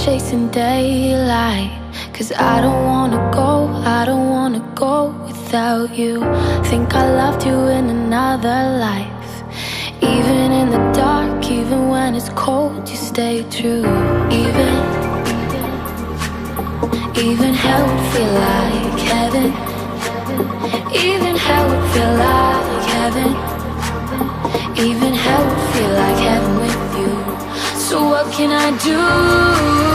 chasing daylight. Cause I don't wanna go, I don't wanna go without you. Think I loved you in another life. Even in the dark, even when it's cold, you stay true. Even, even hell would feel like heaven. Even hell would feel like heaven. Even hell would feel like heaven with you. So what can I do?